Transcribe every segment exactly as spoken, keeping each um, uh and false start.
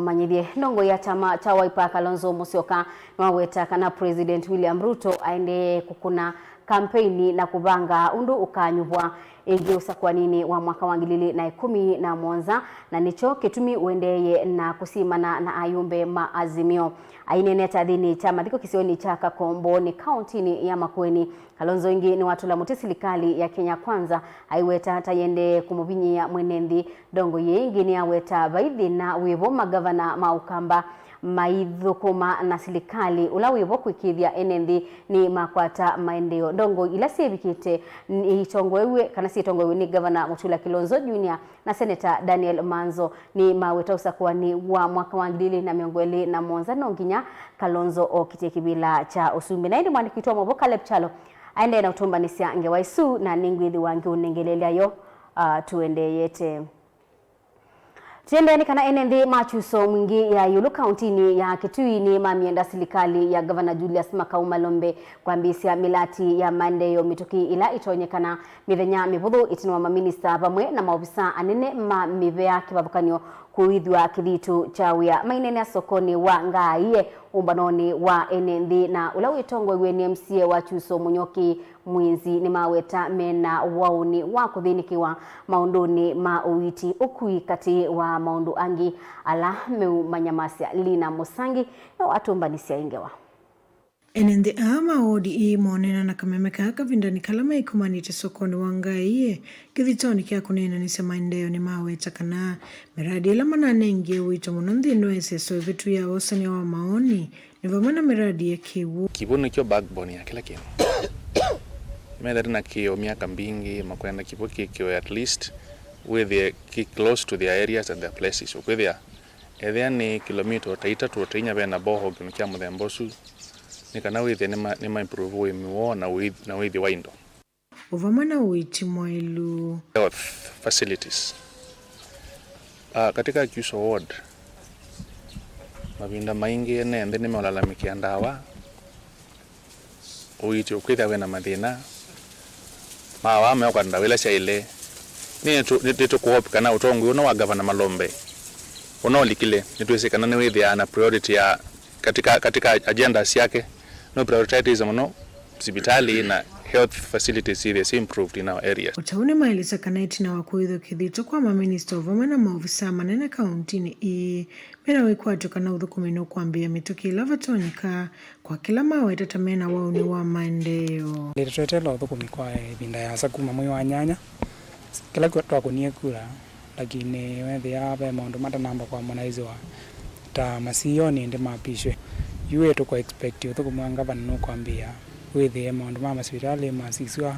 Manyithye, ndongoi ya kyama kya Wiper Kalonzo Musyoka nĩwaweta kana President William Ruto aendee kũkũna kampeini na kũvanga ũndũ ũkanyuvwa ĩngĩ ũsakũaninĩ wa mwaka wa ngili ilĩ na ĩkũmi na mũonza, na nĩkyo kĩtumi ũendeeye na kũsimana na ayũmbe ma Azimio. Aineenea kyathĩnĩ kya mathiko kĩsionĩ kya Kakombooni, kauntinĩ ya Makueni, Kalonzo ĩngĩ nĩwatũla mũtĩ silikalĩ ya Kenya Kwanza, aiweta ta yĩendee kũmũvinyĩĩa mwene nthĩ. Ndongoi ĩĩ ĩngĩ nĩyaweta vai thĩna wĩvo, magavana ma Ũkamba maithũkũma na silikalĩ ũla wĩvo kũĩkĩĩthya ene nthĩ nĩmakwata maendeeo. Ndongoi ila syĩvikĩte itongoew'e kana syĩtongoew'e nĩ Gavana Mutula Kilonzo Junior na Seneta Daniel Manzo nĩmaweta ũsakũani wa mwaka wa ngili ilĩ na mĩongo ĩlĩ na mũonza no nginya Kalonzo okitye kĩvĩla kya ũsumbĩ. Na ĩndĩ mwandĩki witũ wa maũvoo Caleb Kyalo aendee na ũtũmbanĩsya ngewa isu, na nĩngwĩthĩwa ngĩũnengeleelya yo, ah, tũendeeyete. Tũendee nĩ kana ene nthĩ ma Kyuso Mwingĩ ya ĩũlũ kauntinĩ ya Kitui nĩmamyenda silikalĩ ya Gavana Julius Makau Malombe kwambĩĩsya mĩlati ya maendeeo mĩtũkĩ ĩla ĩtonyekana mĩthenya mĩvũthũ ĩtina wa maminista vamwe na maovisaa anene ma mĩvea kĩvathũkany'o kũĩthw'a kĩthitũ kya wĩa. Maineenea sokonĩ wa Ngaaie ũmbanonĩ wa ene nthĩ na ũla wĩtongoew'e nĩ M C A wa Kyuso Mũnyoki Mwinzi nĩmaweta mena waũni wa kũthĩnĩkĩwa maũndũnĩ ma ũiiti, ũkui, katĩ wa maũndũ angĩ ala meũmanyamasya. Lina Mũsangi no atũmbanĩsya ĩ ngewa. Ene nthĩ aa ma wodi ii moneena na kameme kaa kavindanĩ kala maikumanĩte sokonĩ wa Ngaaie kĩthitũnĩ kya kũneenanĩsya maendeeo nĩmaweta kana mĩradi ĩla mananengie ũito mũno nthĩnĩ wa ĩseso ĩvĩtu ya wosany'a wa maoni nĩ vamwe na mĩradi ya kĩw'ũ. Kĩw'ũ nĩkyo backbone ya kĩla kĩndũ. Methete na kĩo myaka mbingĩ, makwenda kĩw'ũ kĩkĩwe at least wĩthĩe kĩ close to their areas and their places. Ũkwĩthĩa ethĩa nĩ kilomita ta itatũ ta inya vena borehole kĩndũ kya mũthemba ũsu, nĩ kana wĩthĩe nĩma, nĩma improve ũĩmi woo na ũithi, na ũithi wa indo. O vamwe na ũiiti mwaĩlu. Health facilities. Ah, katika Kyuso ward, mavinda maingĩ ene nthĩ nĩmeũlalamĩkĩa ndawa, ũiiti ũkwĩthĩa wĩna mathĩna, mawa meũkwata ndawa ila syaĩle. Nĩ, nĩ, nĩtũkũhope kana ũtongoi ũno wa Gavana Malombe ũno ũlikile, nĩtwĩsĩ kana nĩwĩthĩaa na priority ya katika, katika agenda syake, no prioritize mũno sivitalĩ na health facilities syĩthĩe syĩ improved in our areas. O ta ũu nĩmaelesya kana ĩtina wa kũĩthwa kĩthitũ kwa maminista o vamwe na maovisaa manene kauntinĩ ĩĩ, mena wĩkwatyo kana ũthũkũmi nũkwambĩĩa mĩtũkĩ ĩla vatonyeka kwa kĩla maweta ta mena waũni wa maendeeo. Nĩtũtweteela ũthũkũmi kwa ĩvinda yasa kuma mwei wa nyanya, kĩla twakũnie kura. Lakini weethĩa ve maũndũ matanamba kũharmonaiziwa ta masioni ĩndĩ mapishwe. Yu ĩ tũkũ expect ũthũkũmi wa ngavana nũkwambĩĩa wĩthĩe maũndũ ma masivitalĩ masisw'a.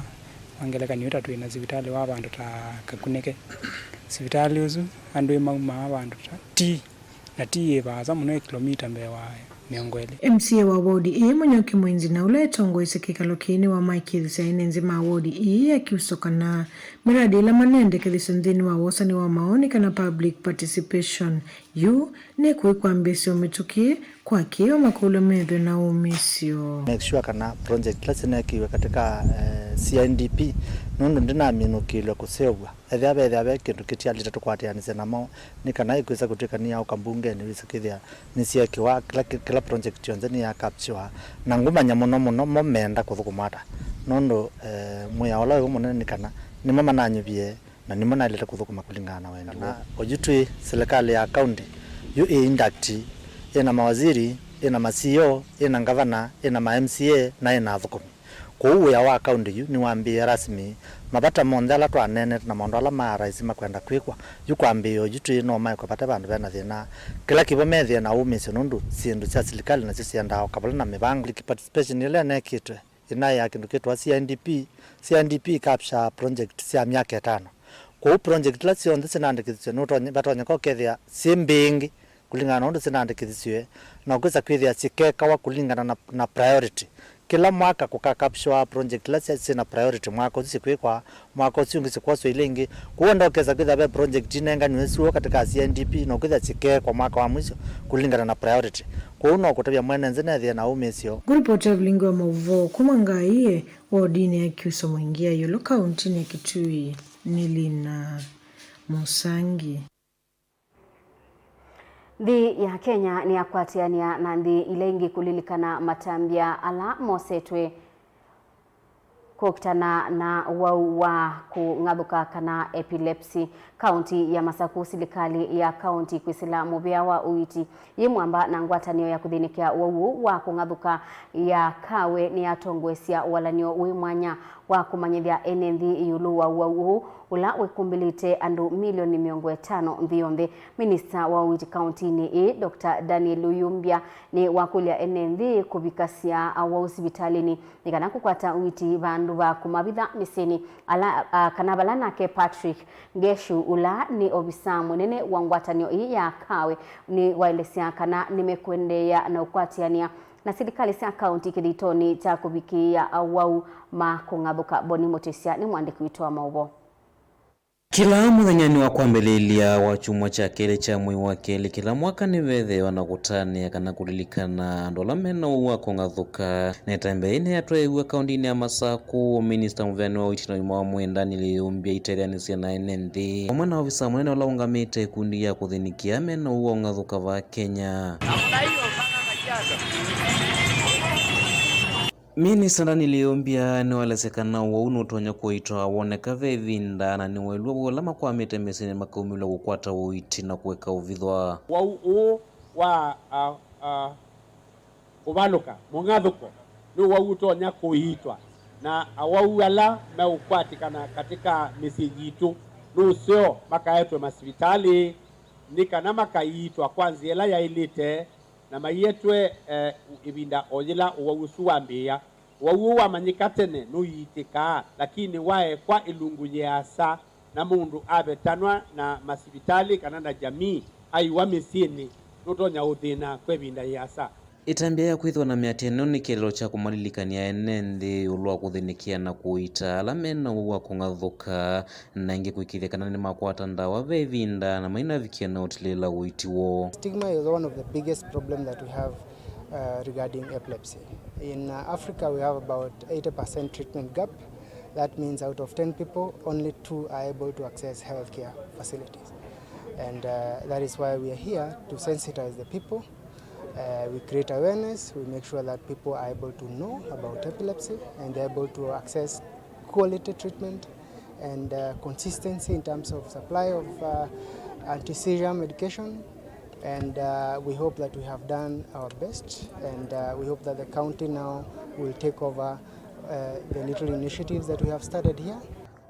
Kwa ngelekany'o, yu ta twĩ na sivitalĩ wa vandũ ta Kakunĩke. Sivitalĩ ũsu andũ ĩ maumaa vandũ ta ti, na ti ĩ vaasa mũno, ĩ kĩlomita mbee wa mĩongo ĩlĩ. M C A wa wodi ĩĩ Mũnyoki Mwinzi na ũla etongoesye kĩkalo kĩĩ nĩwamaĩkĩĩthisya ene nthĩ ma wodi ĩĩ ya Kyuso kana mĩradi ĩla manendekethesya nthĩnĩ wa wosani wa maoni kana public participation yu nĩkũĩkwambĩĩsya ũmĩtũkĩ kwa kĩĩ o makũlw'a methwe na ũmĩsyo. Make sure kana project ila sinekiwe katika, eh, C I D P, nũndũ ndinaminũkĩlw'a kũseũvw'a. Ethĩa vethĩa ve kĩndũ kĩtialĩte tũkwatĩanĩsye namo, nĩ kana ĩkwĩsa kũtw'ĩka nĩyaũka mbungeni, wĩsa kwĩthĩa nĩsyeekĩwa, kĩla, kĩla project yonthe nĩya capture. Na ngũmanya mũno mũno mo meenda kũthũkũma ata, nũndũ, eh, mwĩao ũla wĩvo mũnene nĩ kana nĩmo mananyuvie na nĩmo naĩlĩte kũthũkũma kũlingana na wendi woo. Na oyu twĩ silikalĩ ya kaunti, yu ĩ induct, ĩna mawaziri, ĩna ma C E O, ĩna ngavana, ĩna ma M C A, na ĩna athũkũmi. Kwoou wĩa wa kaunti yu nĩwambĩĩe rasmi. Mavata monthe ala twaneenete na maũndũ ala ma raisi makwenda kwĩkwa, yu kwambĩĩa oyu twĩ no maĩkwe vate vandũ vena thĩna. Kĩla kĩvo methĩe na ũmĩsyo nũndũ syĩndũ sya silikalĩ nasyo syendaa o kavũla na mĩvango. Public participation ĩla ĩnekĩtwe ĩnaĩ ya kĩndũ kĩtawa C I D P. C I D P ĩ capture project sya myaka ĩtano. Kwoou project ila syonthe sinaandĩkĩthisye nũtonye-, vatonyeka ũkethĩa syĩ mbingĩ kũlingana na ũndũ sinaandĩkĩthisye, na ũkwĩsa kwĩthĩa syĩkekawa kũlingana na, na priority. Kĩla mwaka kũka capture project ila sya-, syĩ na priority mwaka ũsu syĩkwĩkwa, mwaka ũsu ũngĩ syĩkwoswa ila ingĩ. Kwoou enda ũkesa kwĩthĩa ve project inenganiwe syũa katika C I D P, na ũkwĩthĩa syĩkeekwa mwaka wa mwisho kũlingana na priority. Kwoou no kũtavya mwene nthĩ nethĩe na ũmĩsyo. Ngũripoti ya Vilingi wa maũvoo kuma Ngaaie, wodinĩ ya Kyuso Mwingi ya ĩũlũ kauntinĩ ya Kitui, nĩ Lina Mũsangi. Nthĩ ya Kenya nĩyakwatĩanĩa na nthĩ ila ingĩ kũlilikana matambya ala mosetwe kũkitana na ũwau wa kũng'athũka kana epilepsy. Kaunti ya Masaku, silikalĩ ya kaunti kwĩsĩla mũvĩa wa ũiiti yĩ mwamba na ngwatanĩo ya kũthĩnĩkĩa ũwau ũũ wa kũng'athũka ya Kawe nĩyatongoesya ũalan'yo wĩ mwanya wa kũmanyĩthya ene nthĩ ĩũlũ wa ũwau ũũ, ũla wĩkumbĩlĩte andũ milioni mĩongo ĩtano nthĩ yonthe. Minista wa ũiiti kauntinĩ ĩĩ, Doctor Daniel Ũyũmbya, nĩwakũlya ene nthĩ kũvikasya awau sivitalĩnĩ nĩ kana kũkwata ũiiti vandũ va kũmavitha mĩsyĩnĩ, ala, a, kana vala nake Patrick Ngeshu, ũla nĩ ovisa mũnene wa ngwatanĩo ĩĩ ya Kawe, nĩwaelesya kana nĩmekũendeea na ũkwatĩanĩa na silikalĩ sya kaunti kĩthitonĩ kya kũvikĩĩa awau ma kũng'athũka. Boni Mũtĩsya nĩ mwandĩki witũ wa maũvoo. Kĩla mũthenyanĩ wa kwambĩlĩlya wa kyumwa kya kelĩ kya mwei wa kelĩ kĩla mwaka nĩvethĩawa na kũtanĩa kana kũlilikana andũ ala mena ũwau wa kũng'athũka. Na ĩtambya yĩĩ nĩyatwaĩĩw'e kauntinĩ ya Masaku, minista mũveani wa ũiiti na ũima wa mwĩĩ Daniel Ĩyũmbya aitetheanĩsye na ene nthĩ vamwe na ovisa mũnene ũla ũũngamĩte ĩkundi ya kũthĩnĩkĩa mena ũwau wa kũng'athũka vaa Kenya. Minista Daniel Ĩyũmbya nĩwaelesya kana ũwau nũtonya kũiitwa woneka ve ĩvinda, na nĩwaĩlw'a ũla makwamĩte mĩsyĩnĩ makaumĩlw'a kũkwata ũiiti na kũeka ũvithwa. Ũwau ũũ wa, a, a, kũvalũka mũng'athũko nĩ ũwau ũtonya kũiitwa, na awau ala meũkwatĩkana katĩka mĩsyĩ yitũ nĩ ũseo makaetwe masivitalĩ nĩ kana makaiitwa kwa nzĩa ĩla yaĩlĩte, na maietwe, eh, ĩvinda o yĩla ũwau ũsu wambĩĩa. Ũwau ũũ wamanyĩka tene nũiitĩkaa, lakini waekwa ĩlungu yĩasa, na mũndũ avetanwa na masivitalĩ kana na jamii aiwa mĩsyĩnĩ, nũtonya ũthĩna kwa ĩvinda yĩasa. Ĩtambya ya kwĩthĩwa na mĩatĩanĩo nĩ kĩeleelo kya kũmalilikany'a ene nthĩ ĩũlũ wa kũthĩnĩkĩa na kũiita ala mena ũwau wa kũng'athũka, na ĩngĩ kũĩkĩĩthya kana nĩmakwata ndawa ve ĩvinda na mainavikĩa na ũtilĩĩla ũiiti woo. Stigma is one of the biggest problem that we have, uh, regarding epilepsy. In, uh, Africa, we have about eighty percent treatment gap. That means out of ten people, only two are able to access healthcare facilities. And, uh, that is why we are here to sensitize the people. Uh, we create awareness, we make sure that people are able to know about epilepsy and they're able to access quality treatment and, uh, consistency in terms of supply of, uh, anti-seizure medication. And, uh, we hope that we have done our best, and, uh, we hope that the county now will take over, uh, the little initiatives that we have started here.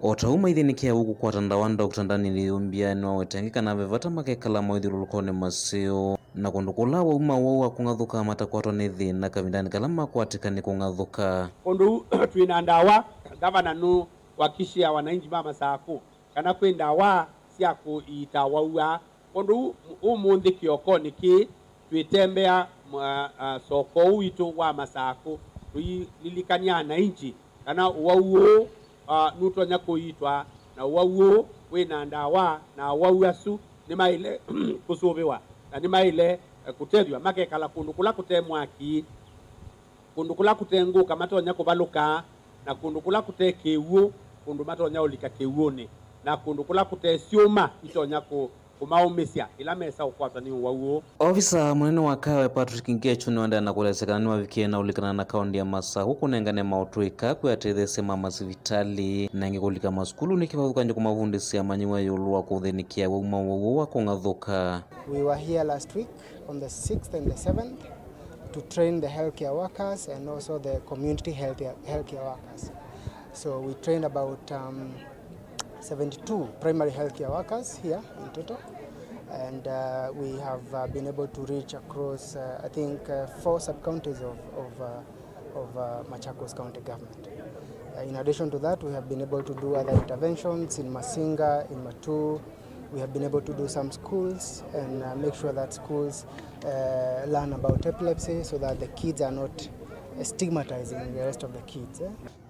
O ta ũu maithĩnĩkĩa ũu kũkwata ndawa, Doctor Daniel Ĩyũmbya nĩwaweta ĩngĩ kana ve vata makekala maũthyũlũlũkonĩ maseo na kũndũ kũla awau ma ũwau wa kũng'athũka matakwatwa nĩ thĩna kavindanĩ kala makwatĩka nĩ kũng'athũka. Ũndũ ũu twĩ na ndawa, ngavana nũwakishĩa wananchi ma Masakũ kana kwĩ ndawa sya kũiita awau aa. Kwondũ ũmũnthĩ kĩokonĩ kĩĩ twĩtembea, a, a, soko ũũ witũ wa Masakũ, tũililikany'a ananchi kana ũwau ũũ, a, nũtonya kũiitwa, na ũwau ũũ wĩ na ndawa, na awau asu nĩmaĩle kũsũvĩwa, na nĩmaĩle, e, kũtethw'a makekala kũndũ kũla kũte mwaki, kũndũ kũla kũte ngũka matonya kũvalũka, na kũndũ kũla kũte kĩw'ũ, kũndũ matonya ũlika kĩw'ũnĩ, na kũndũ kũla kũte syũma itonya kũ-, kũmaũmĩsya ĩla mesa ũkwatwa nĩ ũwau ũũ. Ovisa mũnene wa Kawe Patrick Ngechu nĩwaendeea na kũelesya kana nĩwavikĩe na ũlikana na kaũntĩ ya Masakũ kũnengane maũtũĩka kwĩ atetheesya ma masivitalĩ, na ĩngĩ kũlika masukulunĩ kĩvathũkany'o kũmavundĩsya amanyĩw'a ĩũlũ wa kũthĩnĩkĩa awau ma ũwau wa kũng'athũka. We were here last week on the sixth and the seventh to train the healthcare workers and also the community healthcare, healthcare workers. So we trained about, um, seventy-two primary healthcare workers here in total, and, uh, we have, uh, been able to reach across, uh, I think, uh, four sub-counties of, of, uh, of, uh, Machakos County Government. Uh, in addition to that, we have been able to do other interventions in Masinga, in Matuu, We have been able to do some schools and, uh, make sure that schools, uh, learn about epilepsy so that the kids are not, uh, stigmatizing the rest of the kids, eh?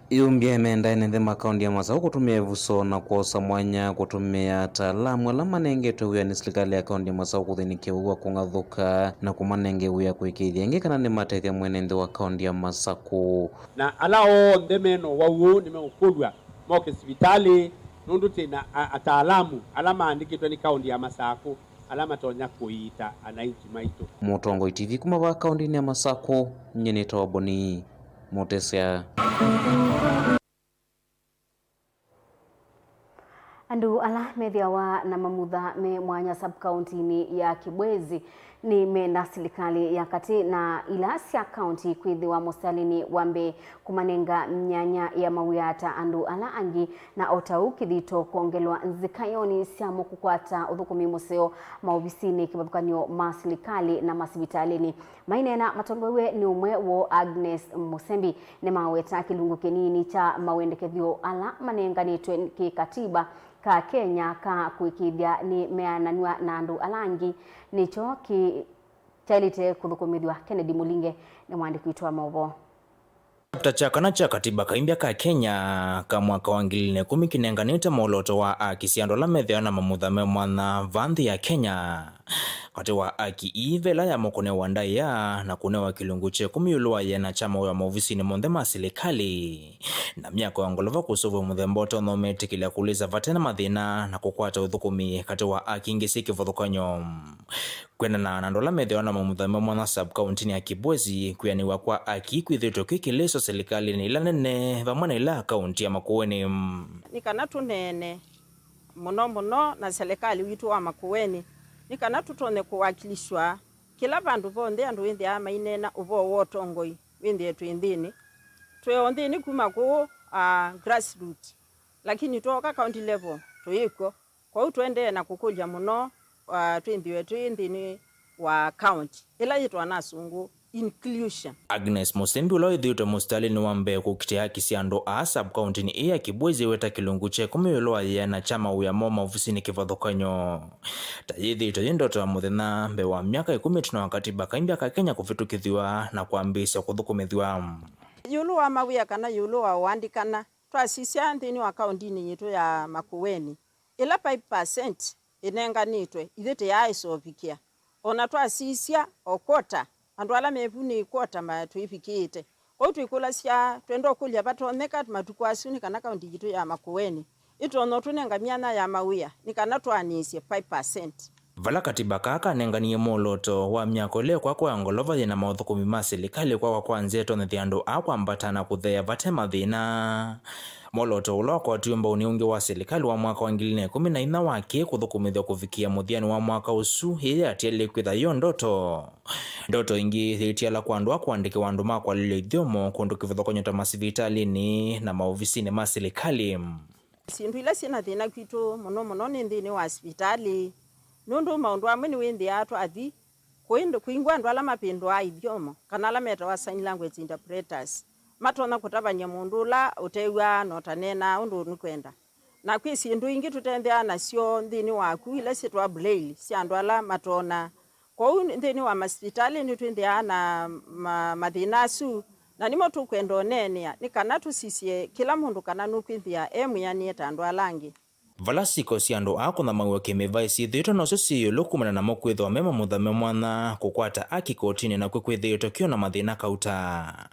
Ĩyũmbya ĩmenda ene nthĩ ma kaũntĩ ya Masakũ kũtũmĩa ĩvuso na kwosa mwanya kũtũmĩa ataalamu ala manengetwe wĩa nĩ silikalĩ ya kaũntĩ ya Masakũ kũthĩnĩkĩa ũwau wa kũng'athũka na kũmanenge wĩa kũĩkĩĩthya ĩngĩ kana nĩmatethya mwene nthĩ wa kaũntĩ ya Masakũ. Na ala onthe mena ũwau ũũ nĩmeũkũlw'a moke sivitalĩ, nũndũ twĩ na a-, ataalamu ala maandĩkĩtwe nĩ kaũntĩ ya Masakũ. ala matonya kũiita anainchi maitũ. Mũtongoi T V kuma vaa kaũndĩnĩ ya Masakũ, nyie nĩtawa Boni Mũtesya. Andũ ala methĩawa na mamutha me mwanya sub-kaũntinĩ ya Kibwezi nĩmenda silikalĩ ya katĩ na ila sya kaũnti kwĩthĩwa mũsitalĩnĩ wa mbee kũmanenga myanya ya mawĩa ta andũ ala angĩ, na o ta ũu kĩthito kwongelwa nzĩkaĩonĩ syamo kũkwata ũthũkũmi mũseo maovisinĩ, kĩvathũkany'o ma silikalĩ na masivitalĩnĩ. Maineena matongoew'e nĩ ũmwe woo, Agnes Musembi, nĩmaweta kĩlungu kĩnini kya mawendekethyo ala manenganĩtwe kĩ katiba ka Kenya ka kũĩkĩĩthya nĩmeananw'a na andũ ala angĩ nĩkyo kĩ kyaĩlĩte kũthũkũmĩthw'a. Kennedy Mũlinge nĩ mwandĩki witũ wa maũvoo. Chapter kya kana kya katiba kaimbya ka Kenya ka mwaka wa ngili ilĩ na ĩkũmi kĩnenganĩte mwolooto wa aki sya andũ ala methĩawa na mamutha me mwanya vaa nthĩ ya Kenya. Katĩ wa aki ii ve ĩla yamũkũnewa ndaĩa na kũnewa kĩlungu kya ĩkũmi ĩũlũ wa ĩana kya mawĩa maovisinĩ monthe ma silikalĩ, na myako ya ngolova kũseũvw'a mũthemba ũtonya ũmetĩkĩlya kũlĩsa vate na mathĩna na kũkwata ũthũkũmi katĩ wa aki ingĩ syĩ kĩvathũkany'o. Kwendana na andũ ala methĩawa na mamutha me mwanya sub-kaũntinĩ ya Kibwezi, kwĩanĩw'a kwa aki kwĩthĩĩtwe kwĩ kĩlĩso silikalĩnĩ ila nene vamwe na ila kaũnti ya Makueni. Nĩ kana tũneene mũno mũno na silikalĩ witũ wa Makueni, nĩ kana tũtonye kũwakilishwa kĩla vandũ vonthe andũ wĩthĩaa maineena ũvoo wa ũtongoi wĩthĩe twĩ nthĩnĩ. Twĩ o nthĩnĩ kuma kũũ, ah, grassroot, lakini twooka county level tũyĩkw'o. Kwoou tũendee na kũkũlya mũno, ah, twĩthĩwe twĩ nthĩnĩ wa county ĩla yĩtwa na asũngũ inclusion. Agnes Musembi, ũla wĩthĩĩtwe mũsitalĩnĩ wa mbee kũkitĩa haki sya andũ aa sub-kaũntinĩ ĩĩ ya Kibwezi, eweta kĩlungu kya ĩkũmi ĩũlũ wa ĩana kya mawĩa moo maovisinĩ kĩvathũkany'o ta yĩthĩĩtwe yĩ ndoto ya mũthenya mbee wa myaka ĩkũmi ĩtina wa katiba kaimbya ka Kenya kũvĩtũkĩthw'a na kwambĩĩsya kũthũkũmĩthw'a. Ĩũlũ wa mawĩa kana ĩũlũ wa ũandĩkana, twasisya nthĩnĩ wa kaũntinĩ yitũ ya Makueni, ĩla five percent ĩnenganĩtwe, ithyĩ tĩyaaĩsa ũvikĩa. O na twasisya o quarter, andũ ala me vu nĩ quarter ma-, tũivikĩĩte. Kwoou twĩkũlasya, twenda ũkũlya vatonyeka matukũ asu nĩ kana kaũnti yitũ ya Makueni ĩtonya ũtũnenga myanya ya mawĩa nĩ kana twaanĩsye five percent. Vala katiba kaa kanenganie mwolooto wa myako ĩla ĩkwakwa ya ngolova yĩ na maũthũkũmi ma silikalĩ kwakwa kwa nzĩa ĩtonyethya andũ aa kwambata na kũtheea vate mathĩna. Mwolooto ũla wakwatiwe mbau nĩ ũngĩ wa silikalĩ wa mwaka wa ngili na ĩkũmi na inya wakĩe kũthũkũmĩthw'a kũvikĩa mũthyanĩ wa mwaka ũsu, ĩĩ yatialile kwĩtha yo ndoto. Ndoto ĩngĩ yĩtiala kwa andũ aa kũandĩkĩwa andũ ma kũalyũlya ithyomo kũndũ kĩvathũkany'o ta masivitalĩnĩ na maovisinĩ ma silikalĩ. Syĩndũ ila syĩ na thĩna kwitũ mũno mũno nĩ nthĩnĩ wa sivitalĩ, nũndũ maũndũ amwe nĩwĩthĩaa twathi kũĩndũ-, kũingwa andũ ala mavĩndũaa ithyomo, kana ala metawa sign language interpreters, matonya kũtavany'a mũndũ ũla ũtew'aa na ũtaneenaa ũndũ nũkwenda. Na kwĩ syĩndũ ingĩ tũtenthĩaa nasyo nthĩnĩ waku, ila syĩtawa braille, sya andũ ala matoonaa. Kwoou nthĩnĩ wa masivitalĩ nĩtwĩthĩaa na ma-, mathĩna asu, na nĩmo tũkwenda ũneenea, nĩ kana tũsisye kĩla mũndũ kana nũkwĩthĩa e mwĩanĩe ta andũ ala angĩ. Vala syĩko sya andũ aa kũnyamaw'a kĩ-mĩvaĩ syĩthĩĩtwe nosyo syĩ ĩũlũ kumana namo kwĩthĩwa me mamutha me mwanya, kũkwata aki kotinĩ nakw'o kwĩthĩĩtwe kwĩ o na mathĩna kauta.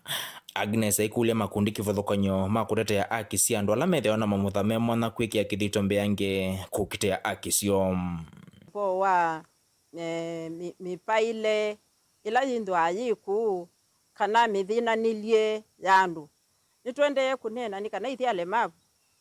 Agnes aikũlya makundi kĩvathũkany'o ma kũtetea aki sya andũ ala methĩawa na mamutha me mwanya kwĩkĩa kĩthito mbeange kũkitĩa aki syoo. Ũvoo wa, eh, mĩ-, mĩpaĩle ĩla yĩthĩawa yĩ kũũ kana mĩthĩnanĩlye ya andũ. Nĩtũendee kũneena nĩ kana ĩthĩ alemavu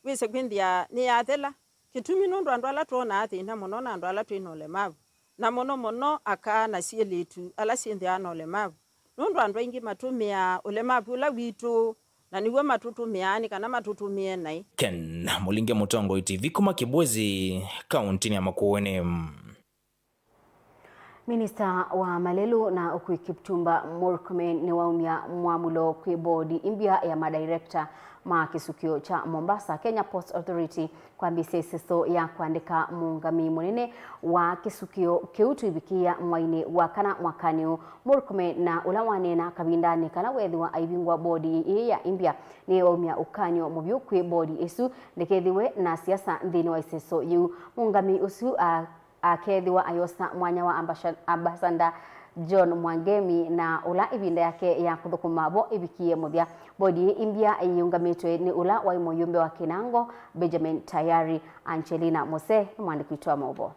wĩse kwĩthĩa nĩyathela. Kĩtumi nũndũ andũ ala twonaa thĩna mũno na andũ ala twĩ na ũlemavu, na mũno mũno aka na syĩlĩtu ala syĩthĩawa na ũlemavu, nũndũ andũ aingĩ matũmĩaa ũlemavu ũla witũ, na nĩw'o matũtũmĩaa nĩ kana matũtũmĩe naĩ. Ken Mũlinge, Mũtongoi T V kuma Kibwezi, kaũntĩnĩ ya Makueni. Minista wa Malelũ na Ũkui Kipchumba Murkomen nĩwaumya mwamũlo kwĩ bodi ĩmbya ya madirector ma kĩsukĩo kya Mombasa Kenya Ports Authority kwambĩĩsya ĩseso ya kũandĩka mũũngamĩi mũnene wa kĩsukĩo kĩu tũivikĩĩa mwainĩ wa kana mwakanĩ ũũ. Murkomen, na ũla waneena kavindanĩ kala weethĩwa aivingũa bodi ĩĩ ya ĩmbya, nĩwaumya ũkany'o mũvyũ kwĩ bodi ĩsu ndĩkethĩwe na siasa nthĩnĩ wa ĩseso yĩu. Mũũngamĩi ũsu a- akethĩwa ayosa mwanya wa ambasha-, Ambassador John Mwangemi, na ũla ĩvinda yake ya kũthũkũma vo ĩvikie mũthya. Bodi ĩĩ ĩmbya yĩũngamĩtwe nĩ ũla waĩ mũyũmbe wa Kinango, Benjamin Tayari. Angelina Mose nĩ mwandĩki witũ wa maũvoo.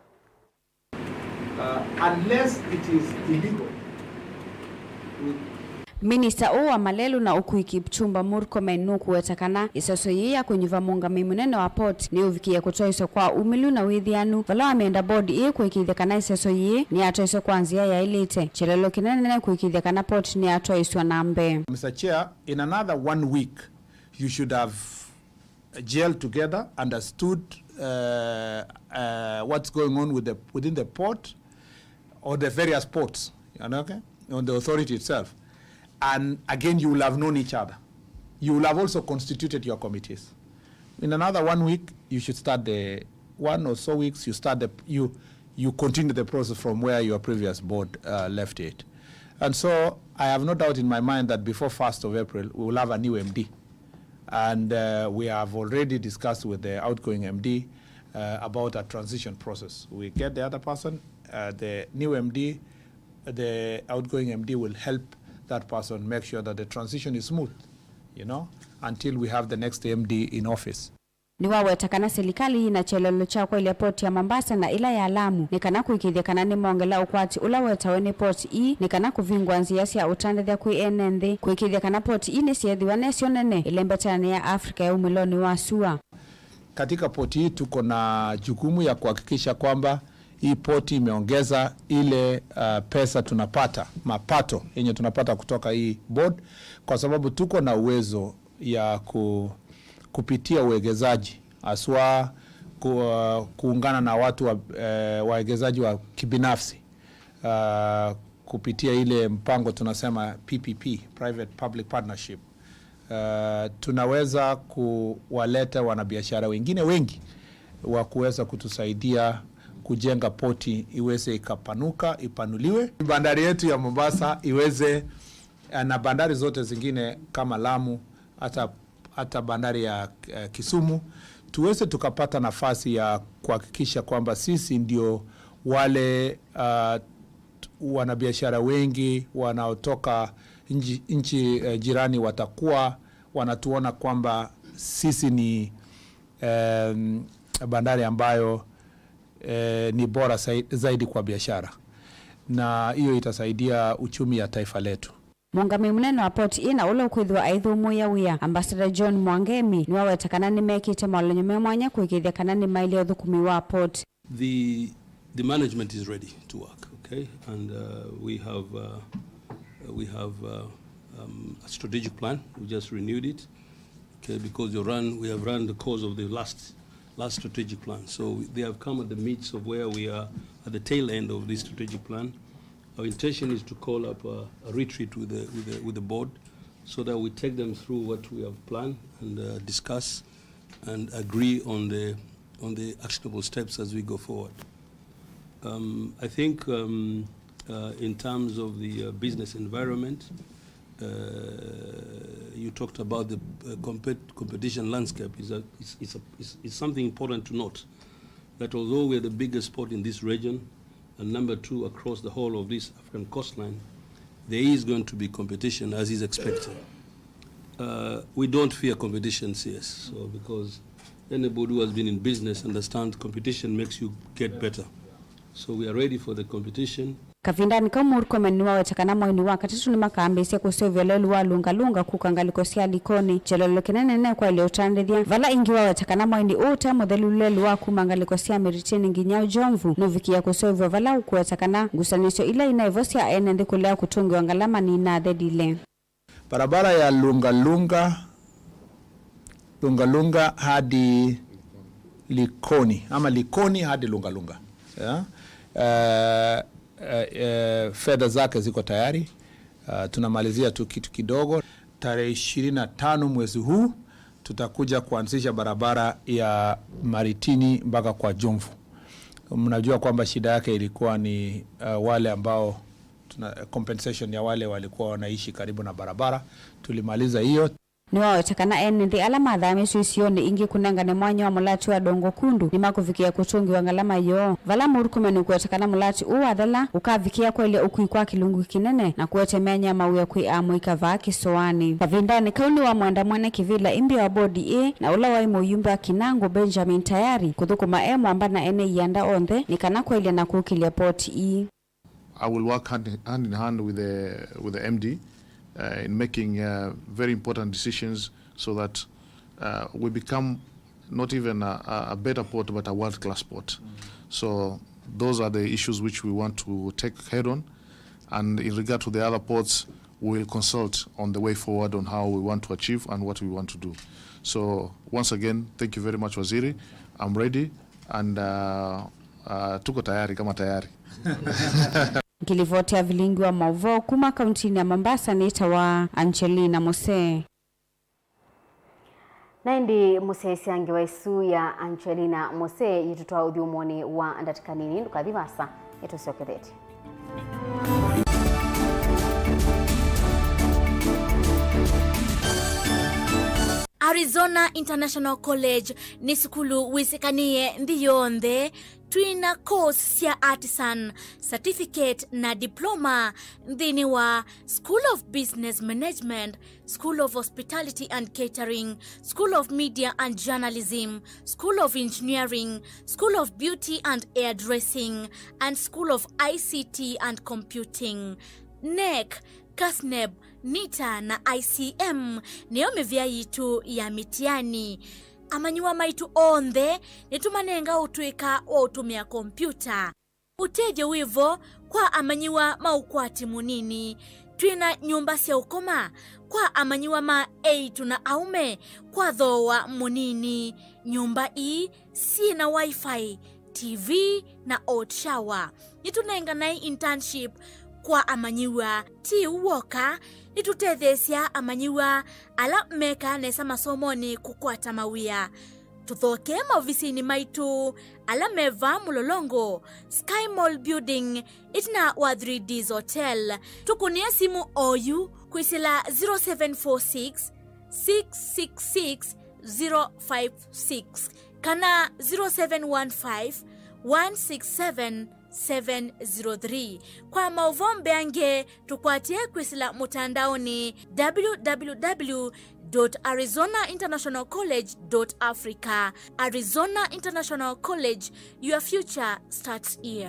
Uh, unless it is illegal. Minista ũũ wa malelũ na ũkui Kipchumba Murkomen nũkũweta kana ĩseso yĩĩ ya kũnyuva mũũngamĩi mũnene wa port nĩũvikĩie kũtwaĩswa kwa umĩlu na wĩthĩanu, vala wamenda board ĩĩ kũĩkĩĩthya kana ĩseso yĩĩ nĩyatwaĩswa kwa nzĩa yaĩlĩte. Kyelelo kĩnene nĩ kũĩkĩĩthya kana port nĩyatwaĩswa na mbee. Mister Chair, in another one week, you should have gelled together, understood, uh, uh, what's going on with the, within the port or the various ports, you know, okay, on the authority itself. And again, you will have known each other. You will have also constituted your committees. In another one week, you should start the, one or so weeks, you start the, you, you continue the process from where your previous board, uh, left it. And so I have no doubt in my mind that before first of April, we will have a new M D. And, uh, we have already discussed with the outgoing M D, uh, about a transition process. We get the other person, uh, the new M D, the outgoing M D will help that person make sure that the transition is smooth, you know, until we have the next M D in office. Nĩwaweta kana silikalĩ yĩna kyelelo kya kwaĩlya port ya Mombasa na ĩla ya Lamu nĩ kana kũĩkĩĩthya kana nĩmongela ũkwati ũla wetawe nĩ port ii, nĩ kana kũvingũa nzĩa sya ũtandĩthya kwĩ ene nthĩ, kũĩkĩĩthya kana port ii nĩsyeethĩwa nesyo nene ĩlembetanĩ ya Africa ya umĩlonĩ wa sua. Katika port hii tuko na jukumu ya kuhakikisha kwamba hii port imeongeza ile, uh, pesa tunapata, mapato yenye tunapata kutoka hii board, kwa sababu tuko na uwezo ya ku-, kupitia uwekezaji, haswa ku-, kuungana na watu wa, eh, wawekezaji wa kibinafsi, ah, kupitia ile mpango tunasema P P P, Private Public Partnership. Ah, tunaweza kuwaleta wanabiashara wengine wengi wa kuweza kutusaidia kujenga poti iweze ikapanuka, ipanuliwe. Bandari yetu ya Mombasa iweze, eh, na bandari zote zingine kama Lamu, hata, hata bandari ya, eh, Kisumu, tuweze tukapata nafasi ya kuhakikisha kwamba sisi ndio wale, ah, wanabiashara wengi wanaotoka nchi, nchi, eh, jirani watakuwa wanatuona kwamba sisi ni, em, bandari ambayo, eh, ni bora sai-, zaidi kwa biashara, na hiyo itasaidia uchumi ya taifa letu. Mũũngamĩi mũnene wa port ĩĩ na ũla ũkwĩthĩwa aithũmũĩa wĩa, Ambassador John Mwangemi, nĩwaweta kana nĩmekĩte mawalany'o me mwanya kũĩkĩĩthya kana nĩmaĩlya ũthũkũmi wa port. The, the management is ready to work, okay? And, uh, we have, uh, we have, uh, um, a strategic plan. We just renewed it, okay? Because you run, we have run the course of the last, last strategic plan. So they have come at the midst of where we are at the tail end of this strategic plan. Our intention is to call up a, a retreat with the, with the, with the board so that we take them through what we have planned and, uh, discuss and agree on the, on the actionable steps as we go forward. Um, I think, um, uh, in terms of the, uh, business environment, uh, you talked about the, uh, compet-, competition landscape. Is a, is, is a, is, is something important to note that although we're the biggest port in this region and number two across the whole of this African coastline, there is going to be competition as is expected. Uh, we don't fear competition, C S, so because anybody who has been in business understands competition makes you get better. So we are ready for the competition. Kavindanĩ kau, Murkomen nĩwaweta kana mwainĩ wa katatũ nĩmakambĩĩsya kũseũvya lelũ wa Lunga Lunga kũka ngalĩko sya Likoni, kyelelo kĩnene nĩ kwaĩlya ũtandĩthya, vala ĩngĩ waweta kana mwainĩ ũũ ũte mũthelu lelũ wa kuma ngalĩko sya Mĩrĩtĩnĩ nginya Jomvu nũvikĩĩa kũseũvw'a, vala ũkũweta kana ngusanĩsyo ila inaĩ vo sya ene nthĩ kũlea kũtũngĩwa ngalama nĩinathelile. Barabara ya Lunga Lunga, Lunga Lunga hadi Likoni, ama Likoni hadi Lunga Lunga. Yeah? Eh, eh, eh, fedha zake ziko tayari. Ah, tunamalizia tu kitu kidogo. Tarehe ishirini na tano mwezi huu, tutakuja kuanzisha barabara ya Maritini mpaka kwa Jomvu. Mnajua kwamba shida yake ilikuwa ni, eh, wale ambao tuna, compensation ya wale walikuwa wanaishi karibu na barabara. Tulimaliza hiyo. Nĩwaweta kana ene nthĩ ala mathaamĩtw'e isionĩ ingĩ kũnengane mwanya wa mũlati wa Dongo Kundu nĩmakũvikĩa kũtũngĩwa ngalama yoo. Vala Murkomen ũkweta kana mũlati ũũ wathela ũkavikĩa kwaĩlya ũkui kwa kĩlungu kĩnene na kũete myanya ya mawĩa kwĩ amũika vaa kĩsoanĩ. Kavindanĩ kau nĩwamwenda mwene kĩvĩla ĩmbĩ wa bodi ĩĩ na ũla waĩ mũyumbe wa Kinango, Benjamin Tayari, kũthũkũma e mwamba na ene ianda onthe nĩ kana kwaĩlya na kũkĩlya poti ii. I will work hand, hand in hand with the, with the M D, uh, in making, uh, very important decisions so that, uh, we become not even a, a, a better port, but a world-class port. So those are the issues which we want to take head on. And in regard to the other ports, we will consult on the way forward on how we want to achieve and what we want to do. So once again, thank you very much, Waziri. I'm ready and, uh, uh, tuko tayari kama tayari. Ngilivoti ya vilingi wa mauvoo kuma kauntinĩ ya Mombasa nĩtawa Angelina Mose. Na ĩndĩ mũsyaĩĩsya ngewa ĩsu ya Angelina Mose yĩtũtwaa ũthyũmũonĩ wa ndatĩka nini, ndũkathi vaasa, nĩtũsyokethetye. Arizona International College nĩ sukulu wĩsĩkanĩe nthĩ yonthe. Twĩ na course sya artisan, certificate na diploma nthĩnĩ wa School of Business Management, School of Hospitality and Catering, School of Media and Journalism, School of Engineering, School of Beauty and Hairdressing, and School of I C T and Computing. NEC, CASNEB, NITA na I C M nĩyo mĩvĩa yitũ ya mĩtiani. Amanyĩw'a maitũ onthe nĩtũmanenga ũtũĩka wa ũtũmĩa kompiuta. Ũtethyo wĩ vo kwa amanyĩw'a ma ũkwati mũnini. Twĩ na nyũmba sya ũkoma kwa amanyĩw'a ma eĩtu na aũme kwa thooa mũnini. Nyũmba ii syĩ na Wi-Fi, T V, na hot shower. Nĩtũnenganae internship kwa amanyĩw'a. Ti ũu w'oka, nĩtũtetheesya amanyĩw'a ala mekaa nesa masomonĩ kũkwata mawĩa. Tũthokee maovisinĩ maitũ ala me vaa Mũlolongo, Sky Mall Building, ĩtina wa Three Ds Hotel. Tũkũnĩe simũ oyu kwĩsĩla zero seven four six, six six six, zero five six kana zero seven one five, one six seven, seven zero three. Kwa maũvoo mbeange, tũkwatĩe kwĩsĩla mũtandaonĩ w w w dot arizona international college dot africa. Arizona International College, your future starts here.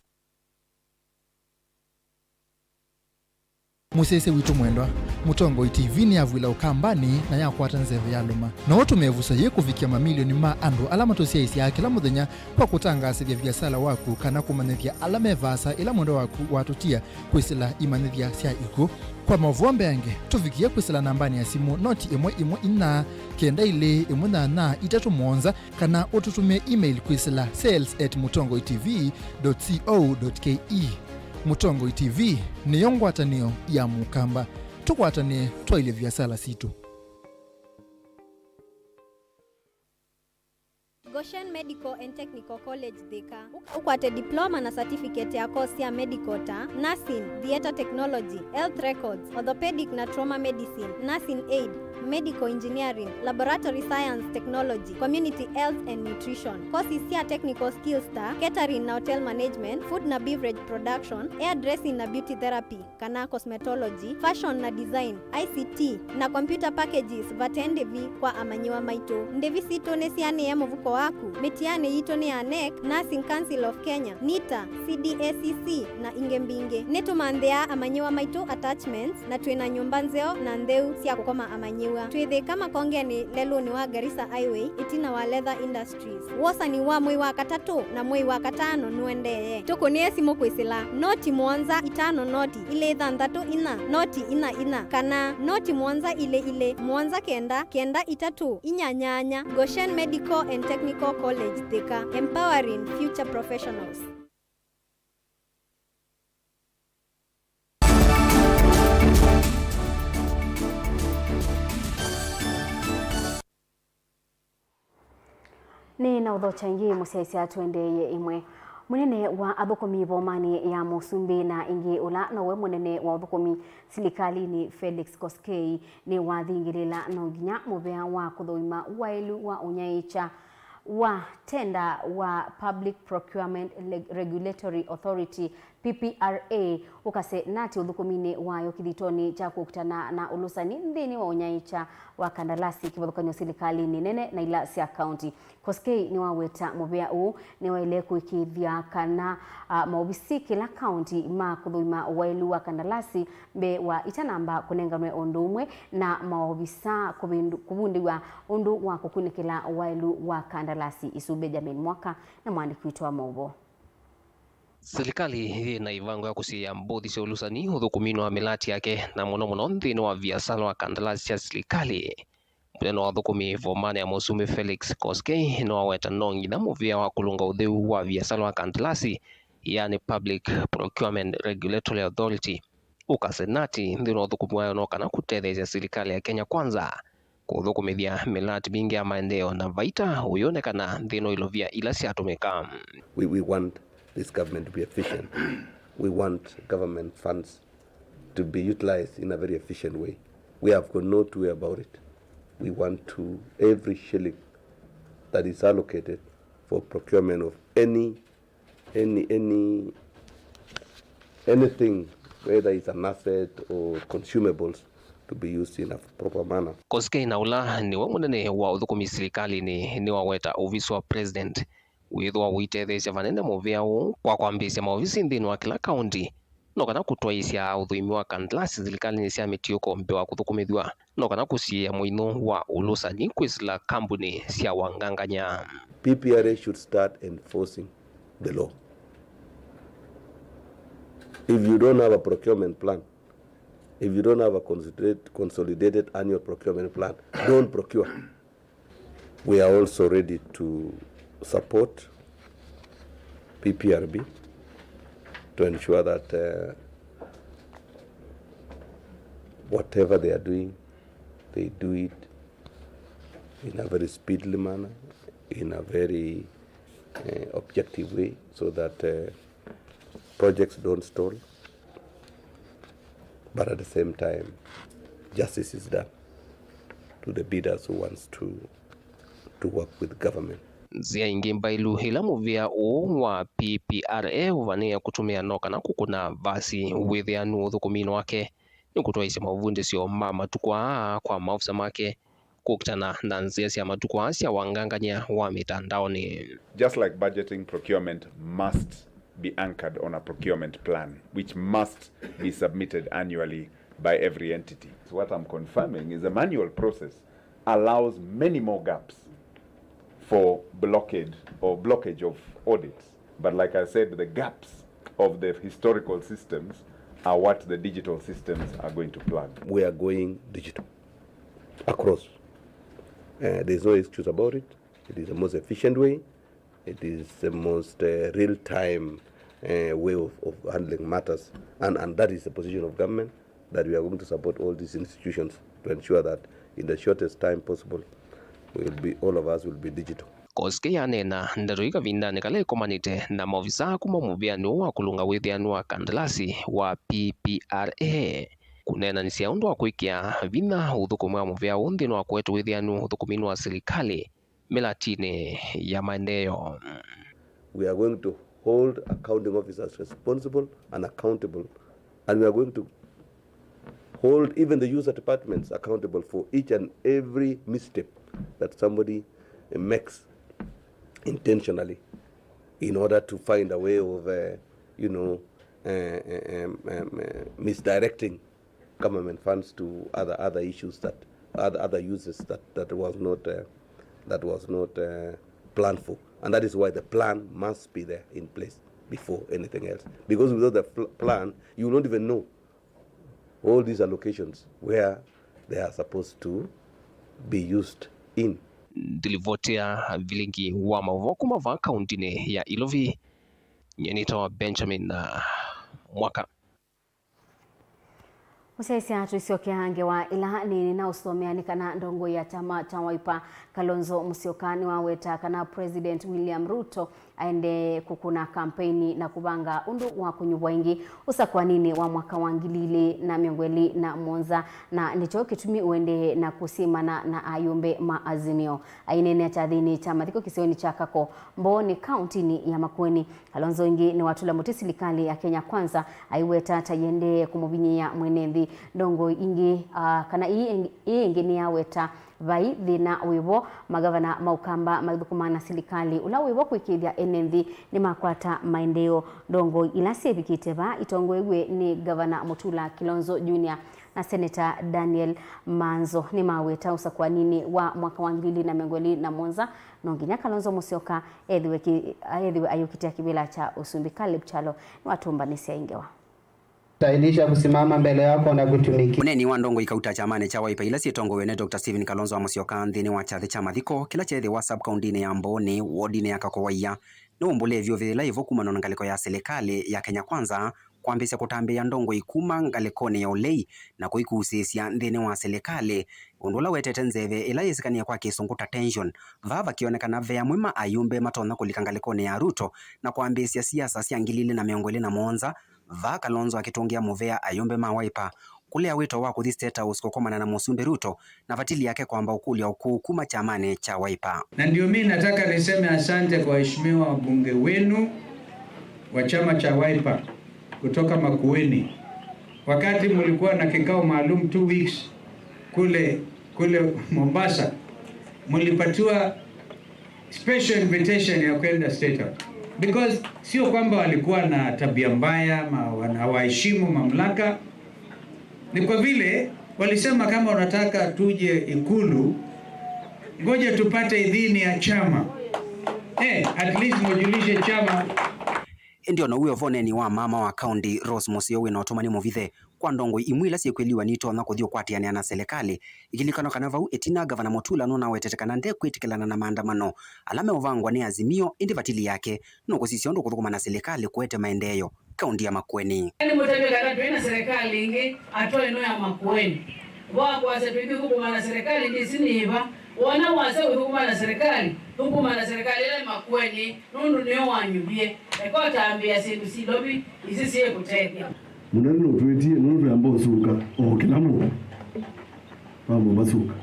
Mũsyaĩĩsya witũ mwendwa, Mũtongoi T V nĩyavw'ĩla Ũkambanĩ na yakwata nzeve yalũma. No ũtũme ĩvuso yĩĩ kũvikĩa mamilioni ma andũ ala matũsyaĩĩsyaa kĩla mũthenya kwa kũtangaasĩthya viasala waku kana kũmanyĩthya ala me vaasa ĩla mwendwa waku watũtia kwĩsĩla imanyĩthya sya ikw'ũ. Kwa maũvoo mbeange, tũvikĩe kwĩsĩla nambanĩ ya simũ noti ĩmwe ĩmwe inya, kenda ilĩ ĩmwe nyanya itatũ mũonza, kana ũtũtũmĩe email kwĩsĩla sales at mũtongoi T V dot co dot K E. Mũtongoi T V nĩyo ngwatanĩo ya Mũkamba. Tũkwatanĩe twaĩlye viasala sitũ. Goshen Medical and Technical College Thika. Ũk-, ũkwate diploma na certificate ya course sya medical ta nursing, theatre technology, health records, orthopedic na trauma medicine, nursing aid, medical engineering, laboratory science technology, community health and nutrition. Courses sya technical skills ta catering na hotel management, food na beverage production, hairdressing na beauty therapy kana cosmetology, fashion na design, I C T, na computer packages vate ndĩvi kwa amanyĩw'a maitũ. Ndĩvi sitũ nĩsianĩe mũvuko waku. Mĩtianĩ yitũ nĩ ya nec, Nursing Council of Kenya, nita, C D A C C, na ingĩ mbingĩ. Nĩtũmanthĩaa amanyĩw'a maitũ attachments, na twĩ na nyũmba nzeo na ntheu sya kũkoma amanyĩw'a. Twĩ Thĩka Makongenĩ lelũnĩ wa Garissa Highway, ĩtina wa Leather Industries. Wosani wa mwei wa katatũ na mwei wa katano nũendee. Tũkũnĩe simũ kwĩsĩla noti mũonza itano noti ilĩ thanthatũ inya noti inya inya kana noti mũonza ilĩ ilĩ mũonza kenda kenda itatũ inya nyanya. Goshen Medical and Technical College Thika, empowering future professionals. Nĩ na ũthokya ĩngĩ mũsyaĩĩsya tũendeeye ĩmwe. Mũnene wa athũkũmi vomanĩ ya Mũsumbĩ na ĩngĩ ũla nowe mũnene wa ũthũkũmi silikalĩnĩ Felix Koskei nĩwathingĩlĩla no nginya mũvea wa kũthũima waĩlu wa ũnyaĩĩkya wa tenda wa Public Procurement Reg-, Regulatory Authority, P P R A, ũkase nati ũthũkũminĩ wayo kĩthitonĩ kya kũkitana na ũlũsani nthĩnĩ wa ũnyaĩĩkya wa kandalasi kĩvathũkany'o silikalĩnĩ nene na ila sya kaunti. Koskei nĩwaweta mũvea ũũ nĩwaĩle kũĩkĩĩthya kana, a, maovisi kĩla kaunti ma kũthũima waĩlu wa kandalasi mbee wa itanamba kũnenganwe ũndũ ũmwe na maovisa kũvindu-, kũvundĩw'a ũndũ wa kũkunĩkĩla waĩlu wa kandalasi isu. Benjamin Mwaka na mwandĩki witũ wa maũvoo. Silikalĩ yĩ na ĩvango ya kũsiĩĩa mbũthi sya ũlũsani ũthũkũminĩ wa mĩlati yake, na mũno mũno nthĩnĩ wa viasala wa kandalasi sya silikalĩ. Mũnene wa athũkũmi vomanĩ ya Mũsumbĩ Felix Koskei nĩwaweta no nginya mũvea wa kũlũnga ũtheu wa viasala wa kandalasi, yani Public Procurement Regulatory Authority, ũkase nati nthĩnĩ wa ũthũkũmi wayo no kana kũtetheesya silikalĩ ya Kenya Kwanza kũthũkũmĩthya mĩlati mingĩ ya maendeeo na vaita ũyonekana nthĩnĩ wa ilovia ila syatũmĩka. We, we want this government to be efficient. We want government funds to be utilized in a very efficient way. We have got no two way about it. We want to, every shilling that is allocated for procurement of any, any, any, anything, whether it's an asset or consumables, to be used in a proper manner. Koskei na ũla nĩwe mũnene wa ũthũkũmi silikalĩnĩ nĩwaweta ovisi wa president wĩthwa ũitetheesya vanene mũvea ũũ kwa kwambĩĩsya maovisi nthĩnĩ wa kĩla kaunti, no kana kũtwaĩĩsya ũthũimi wa kandalasi silikalĩnĩ sya mĩtiũko mbee wa kũthũkũmĩthw'a, no kana kũsiĩĩa mũinyo wa ũlũsani kwĩsĩla kambuni sya wangangany'a. P P R A should start enforcing the law. If you don't have a procurement plan, if you don't have a consolidate-, consolidated annual procurement plan, don't procure. We are also ready to support P P R B to ensure that, uh, whatever they are doing, they do it in a very speedily manner, in a very, uh, objective way, so that, uh, projects don't stall, but at the same time, justice is done to the bidders who wants to, to work with government. Nzĩa ingĩ mbaĩlu ĩla mũvĩa ũũ wa P P R A ũvanĩĩe kũtũmĩa no kana kũkũna vasi wĩthĩanu ũthũkũminĩ wake nĩ kũtwaĩĩsya mavundĩsyo ma matukũ aa kwa maovisa make kũkitana na nzĩa sya matukũ aa sya wangangany'a wa mĩtandaonĩ. Just like budgeting, procurement must be anchored on a procurement plan, which must be submitted annually by every entity. So what I'm confirming is the manual process allows many more gaps for blockade or blockage of audits. But like I said, the gaps of the historical systems are what the digital systems are going to plug. We are going digital across. Uh, there's no excuse about it. It is the most efficient way. It is the most, uh, real-time, uh, way of, of handling matters. And, and that is the position of government, that we are going to support all these institutions to ensure that in the shortest time possible, we'll be, all of us will be digital. Koskei aneena ndeto ii kavindanĩ kala ĩkomanĩte na maovisa kuma mũvĩanĩ ũũ wa kũlũnga wĩthĩanu wa kandalasi wa P P R A, kũneenanĩsya ũndũ wa kwĩkĩa vinya ũthũkũmi wa mũvĩa ũũ nthĩnĩ wa kũete wĩthĩanu ũthũkũminĩ wa silikalĩ mĩlatinĩ ya maendeeo. We are going to hold accounting officers responsible and accountable, and we are going to hold even the user departments accountable for each and every misstep that somebody, uh, makes intentionally in order to find a way of, uh, you know, uh, uh, um, um, uh, misdirecting government funds to other, other issues that, other, other uses that, that was not, uh, that was not, uh, planned for. And that is why the plan must be there in place before anything else. Because without the pl-, plan, you will not even know all these allocations where they are supposed to be used in. Ndilivoti ya vilingi wa maũvoo kuma vaa kauntinĩ ya Ilovi, nyie nĩtawa Benjamin, uh, Mwaka. Mũsyaĩĩsya, tũisyokea ngewa ĩla nĩnĩ na ũsomea nĩ kana ndongoi ya kyama kya Wiper, Kalonzo Musyoka, nĩwaweta kana President William Ruto aendee kũkũna kampeini na kũvanga ũndũ wa kũnyuvwa ĩngĩ ũsakũaninĩ wa mwaka wa ngili ilĩ na mĩongo ĩlĩ na mũonza, na nĩkyo kĩtumi ũendee na kũsimana na ayũmbe ma Azimio. Aineenea kyathĩnĩ kya mathiko kĩsionĩ kya Kako, Mbooni, kauntinĩ ya Makueni, Kalonzo ĩngĩ nĩwatũla mũtĩ silikalĩ ya Kenya Kwanza, aiweta ta yĩendee kũmũvinyĩĩa mwene nthĩ. Ndongoi ingĩ, ah, kana ii ĩngĩ, ii ĩngĩ nĩyaweta vai thĩna wĩvo, magavana ma Ũkamba maithũkũma na silikalĩ ũla wĩvo kwĩkĩĩthya ene nthĩ nĩmakwata maendeeo. Ndongoi ila syĩvikĩte vaa itongoew'e nĩ Gavana Mutula Kilonzo Junior na Seneta Daniel Manzo nĩmaweta ũsakũaninĩ wa mwaka wa ngili ilĩ na mĩongo ĩlĩ na mũonza, no nginya Kalonzo Musyoka ethĩwe ki-, ethĩwe ayũkitĩa kĩvĩla kya ũsumbĩ. Caleb Kyalo nĩwatũmbanĩsya ĩ ngewa. Tailisha kusimama mbele yako na kutumikia. Mũneeni wa ndongoi kauta kyamanĩ kya Wiper ila syĩtongoew'e nĩ Doctor Stephen Kalonzo wa Musyoka nthĩnĩ wa kyathĩ kya mathiko kĩla kyeethĩwa sub-kauntinĩ ya Mbooni, wodinĩ ya Kakowaia, nĩwaumbũlĩe vyũ ĩla yĩvo kumana na ngalĩko ya silikalĩ ya Kenya Kwanza kwambĩĩsya kũtambĩĩa ndongoi kuma ngalĩkonĩ ya ũlei na kũikusĩĩsya nthĩnĩ wa silikalĩ, ũndũ ũla wetete nzeve ĩla yĩsĩkanĩe kwa Kĩsũngũ ta tension. Vaa vakĩonekana ve amwe ma ayũmbe matonya kũlika ngalĩkonĩ ya Ruto na kwambĩĩsya siasa sya ngili ilĩ na mĩongo ĩlĩ na mũonza, vaa Kalonzo akĩtũngĩa mũvea ayũmbe ma Wiper kũlea wĩto wa kũthi State House kũkomana na Mũsumbĩ Ruto, na vatili yake kwamba ũkũlya ũkũũ kuma kyamanĩ kya Wiper. Na ndio mimi nataka niseme asante kwa waheshimiwa wabunge wenu wa chama cha Wiper kutoka Makueni. Wakati mlikuwa na kikao maalum two weeks kule, kule Mombasa, mlipatiwa special invitation ya kwenda State House. Because sio kwamba walikuwa na tabia mbaya ama wana-, hawaheshimu mamlaka. Ni kwa vile walisema kama wanataka tuje Ikulu, ngoja tupate idhini ya chama. Eh, at least mujulishe chama. Ĩndĩ o na ũu wĩ o vo, ũneeni wa mama wa kaũnti Rose Mũseo wĩ na ũtũmani mũvithe kwa ndongoi imwe ila syĩkwĩliwa nitonya kũthi ũkwatĩanĩa na silikalĩ. Ĩkilikanwa kana vau ĩtina, Gavana Mutula nũnawetete kana ndekwĩtĩkĩlana na maandamano ala meũvangwa nĩ Azimio, ĩndĩ vatili yake nũkũsisya ũndũ kũthũkũma na silikalĩ kũete maendeeo kaũnti ya Makueni. Nĩmũtavye kana twĩ na serikali ĩngĩ atwaĩ ĩno ya Makueni. Wa kwasya twĩthũkũma na serikali ndĩsĩ nĩ ĩva. Wona wasya ũthũkũma na serikali, thũkũma na serikali ĩla ĩ Makueni, nũndũ nĩyo wanyuvie. Eka ũtambĩĩa syĩndũ silovi, isi syĩkũtethya. Mũnene nũtwĩtie, nũndũ twĩamba ũsuka o kĩla mũndũ. Mambo masuka.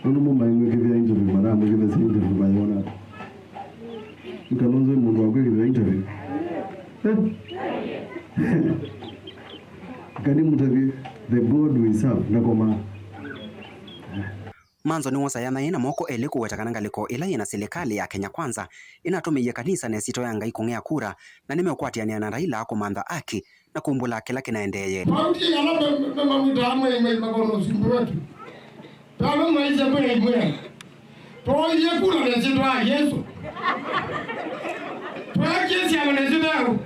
Nũndũ mũmaimwĩkĩthĩa interview, manamwĩkĩthĩa interview mayona. Kalonzo nĩ mũndũ wa kwĩkĩthĩa interview. Eh? Kani mũtavye, the God we serve, ndakomaa. Manzo nĩwosa yana yĩ na moko elĩ kũweta kana ngalĩko ĩla yĩ na silikalĩ ya Kenya Kwanza ĩnatũmĩie kanisa na ĩsyĩtwa ya Ngai kũng'ea kura, na nĩmeũkwatĩanĩa na Raila kũmantha aki na kumbũla kĩla kĩnaendeeye. Pauti ala mamwĩtaa mwei mwei makona ũsumbĩ wetu. Tala maisha mbele imwea. Twoie kula na ĩsyĩtwa ya Yesu. Twakie syama na ĩsyĩtwa yau.